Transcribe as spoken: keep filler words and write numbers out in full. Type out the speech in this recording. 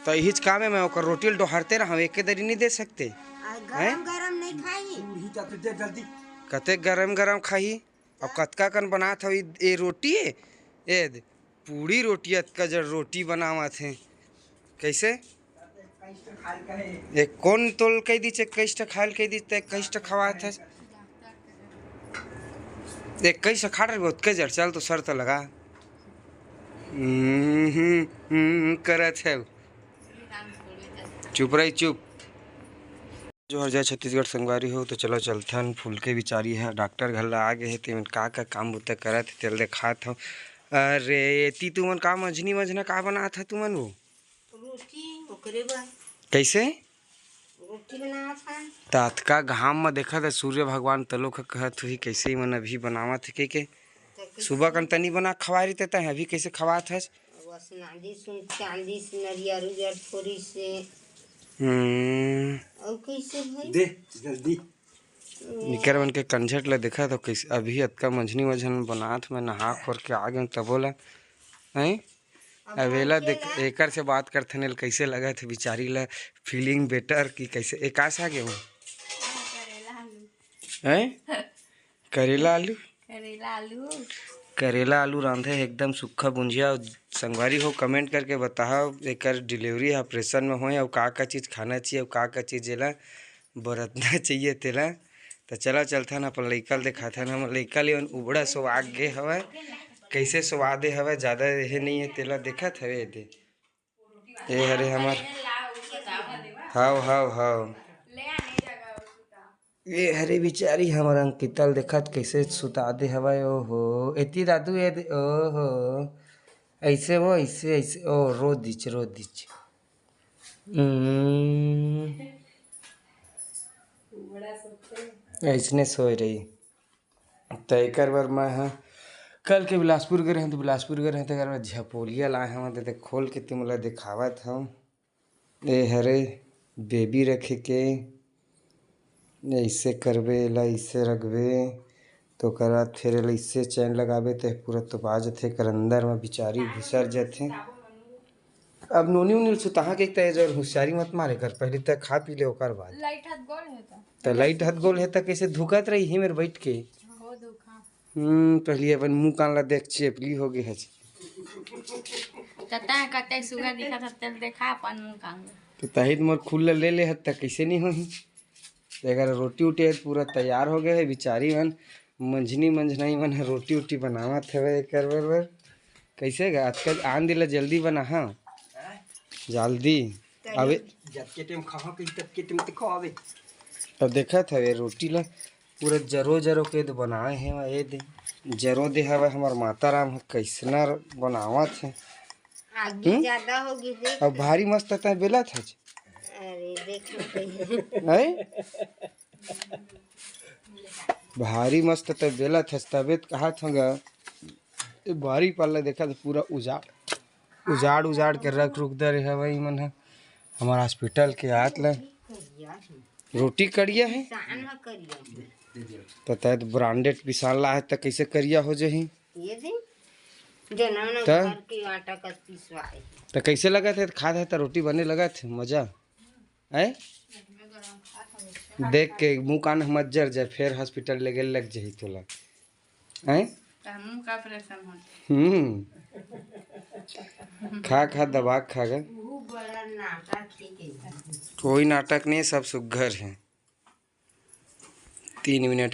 त इहिच काम हे, मैं ओकर रोटी ल डोहरते रहंव, एके दरी नहीं दे सकते। आ, हैं? गरम गरम नहीं खाई। बूढ़ी जाते दे जल्दी। कते गरम गरम खाही? अब कतका कन बनात हव ए रोटी? ए दे, पूड़ी रोटी, अतका जड़ रोटी बनावत हे। कैसे? ए, कोन तोल कह दीच, इक्कीस ठा खायल कह दीच, त इक्कीस ठा खवात हस। इक्कीस ठा खा रहे, ओतके जड़ चल तो शर्त लगा। हम्म, हम्म, हम्म, करत हे। चुप रही, चुप। जोहार जय छत्तीसगढ़ संगवारी हो, तो चलो चलथन। फुलके बिचारी ह डॉक्टर घर ला आ गे हे, तेमन का का काम बुता करत हे, तेल देखात हव। अरे, एती तुमन का मंझनी मंझना का बनात ह तुमन वो? रोटी, ओकरे बर। कैसे? रोटी बनात हन। त अतका घाम म देखत हे, सूर्य भगवान तलो क कहत होही, कैसे मन अभी बनावत हे के, के? त कैसे? सुबह कन तनी बना खवा रही ते, तैं अभी कैसे खवात हस? बस नांदी सुन, चांदी से नरियर उरियर थोड़ी से। हम्म। अउ कैसे भाई? दे, जल्दी। निकर मन के कंझट ल देखत हो, कैसे अभी अतका मंझनी मंझन बनात में नहा खोर के आ गे तबो ला, हैं? अब अब एला देख, एकर से बात करथन, एल कैसे लगत हे बिचारी ला, feeling better कि कैसे? ए, का साग हे वो? हैं? करेला आलू? करेला आलू। करेला आलू रांधे हे, एकदम सुक्खा बुंजिया। संगवारी हो, comment करके बताओ, एकर delivery operation में होय, अउ का का चीज खाना चाहिए, अउ का का चीज जेला बरतना चाहिए तेला। त चला चलथन, अपन लइका ल देखाथन। हमर लइका ले उबड़ा सो आग गे हवय, कैसे सो आदे हवय, ज्यादा एहे नहीं है, तेला देखत हवे दे। ए हरे हमर, हाव, हाव, हाव। ए हरे बिचारी हमर अंकिता ल देखत कैसे सुता दे हवय, ओहो। एती दादू, ए दे, ओहो। ऐसे वो, ऐसे, ऐसे, ओ, रो दिच, रो दिच। हम्म। ऐसने सोए रही। त एकर बर मैं ह कल के बिलासपुर गे रहें, त बिलासपुर गे रहें, तेकर बर झपोलिया लाए हवं, त खोल के तुमला देखावत हवं। ए हरे baby रखे के, ऐसे करबे, एला ऐसे रखबे, तो ओकर बाद फिर एला ऐसे chain लगाबे, त पूरा तो बाजत हे, एकर अंदर में बिचारी घुसर जथे। अब नोनी उनी ल सुताहा के त ए जर होशियारी मत मारे कर, पहले त खा पी ले, ओकर बाद। लाइट हाथ गोल हे त। त लाइट हाथ गोल हे त कैसे धुकत रही हे मेर बैठ के? हो धोखा। हम्म, पहले अपन मुंह कान ला देख, चेपली हो गे हच। त तैं कते सुग्घर दिखत हस, तेल देखा अपन मुंह कान ला। त तही त मोर खुल ला ले ले हत, त कैसे नहीं होही? त अगर रोटी उटी पूरा तैयार हो गए हे, बिचारी मन, मंझनी मंझनाई मन ह रोटी उटी बनावत हवे एकर बर बर। कैसे गा, आजकल आन दिला जल्दी बना, हाँ, जल्दी। अबे जतके टाइम खाहा कही, ततके टाइम ते खावे। अब देखत हवे रोटी ला पूरा जरो जरो के दे बनाए हे, ए दे जरो दे हवे हमर माता राम ह, कैसना बनावत हे। आगी हम्म? ज्यादा होगी, देख। अब भारी मस्त तैं बेलत हच। अरे, देख लो कहीं। नहीं? भारी मस्त तैं बेलत हच, तबे त कहत हंव गा। ए बारी पाला देखा त पूरा उजाड़, उजाड़, उजाड़ के रख रुख दे रहे हवय मन ह। हमर hospital के आत ले रोटी करिया हे। किसान ह करिया। त तैं त branded पिसान ला हे, त कैसे करिया हो जही? ये दे, जनम न त? घर के आटा कस पिसवाए। त कैसे लगत हे? खात हे त रोटी बने लगत हे, मजा आए? देख के मुंह कान मत जर जाए, फिर hospital ले गेल लग जही तोला। हैं? त मुंह का operation होथे? हम्म। खा, खा, दबा के खा गा। वो बड़ा नाटक के के। कोई नाटक नहीं, सब सुग्घर है। तीन मिनट